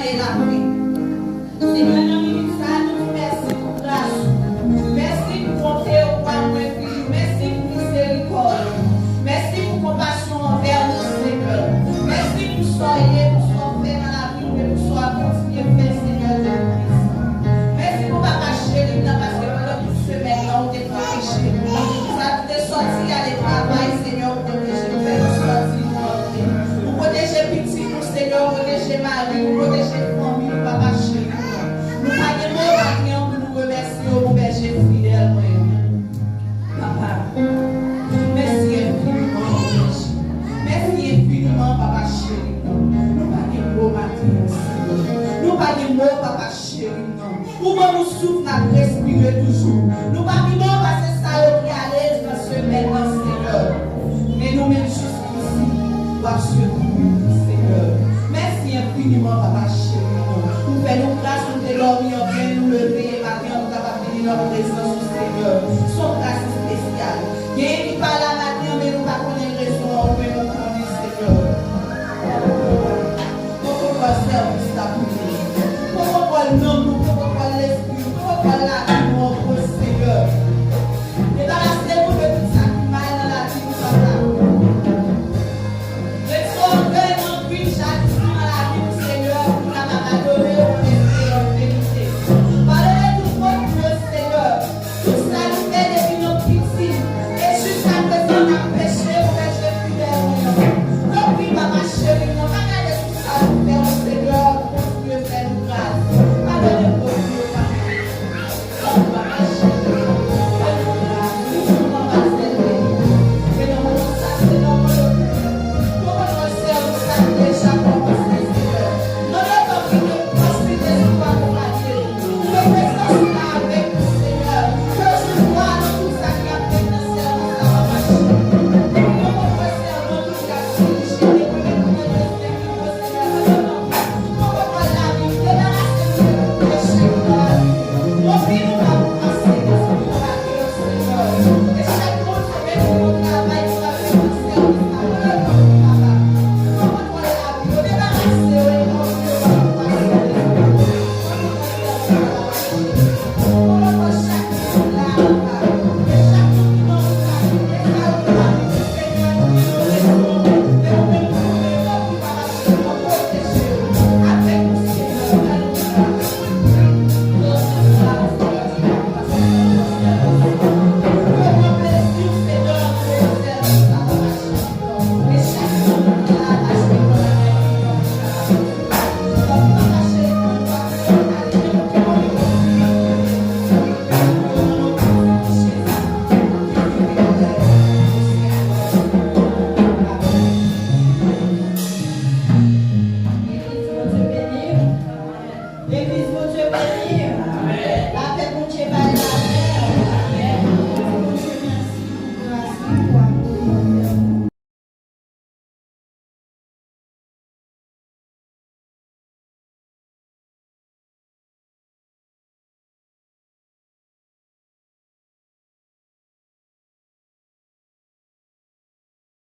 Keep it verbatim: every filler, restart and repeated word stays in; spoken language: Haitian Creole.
E lape. Senyè, nan minit sa a, nou di mèsi pou gras ou. Mèsi pou bonte ou, pa mwen, fini. Mèsi pou mizerikòd ou. Mèsi pou konpasyon anvè nou, Senyè. Mèsi pou sa w ye, pou sa w fè nan lavi nou, e pou sa w ap kontinye fè, Senyè Jezi Kris. Mèsi pou papa cheri m nan, paske pandan tout semèn nan, ou te pwoteje nou. Sa nou te sòti ale travay, Senyè, ou pwoteje nou, fè nou sòti, nou rantre. Ou pwoteje pitit nou, Senyè, ou pwoteje mari, ou pwoteje fanmi nou, papa cheri m nan. Nou pa gen mo maten an pou nou remèsye w pou bèje fidèl mwen an. Papa, mèsi enfiniman pou bèje. Mèsi enfiniman, papa cheri m nan. Nou pa gen mo maten an, Senyè. Nou pa gen mo, papa cheri m nan. Ou ban nou souf n ap respire toujou. Nou pa pi bon pase sa yo ki ale nan semèn nan, Senyè. Men nou menm jis Isi, w ap sekouri nou, Senyè. Mèsi enfiniman, papa cheri m nan. Ou fè nou gras, nou te dòmi anpè, nou leve maten an, nou kapab vini nan prezans ou, Senyè. Se yon gras espesyal. Genyen ki pa la maten an, men nou pa konnen rezon an, ou menm ou konnen, Senyè. Poko pran sèvis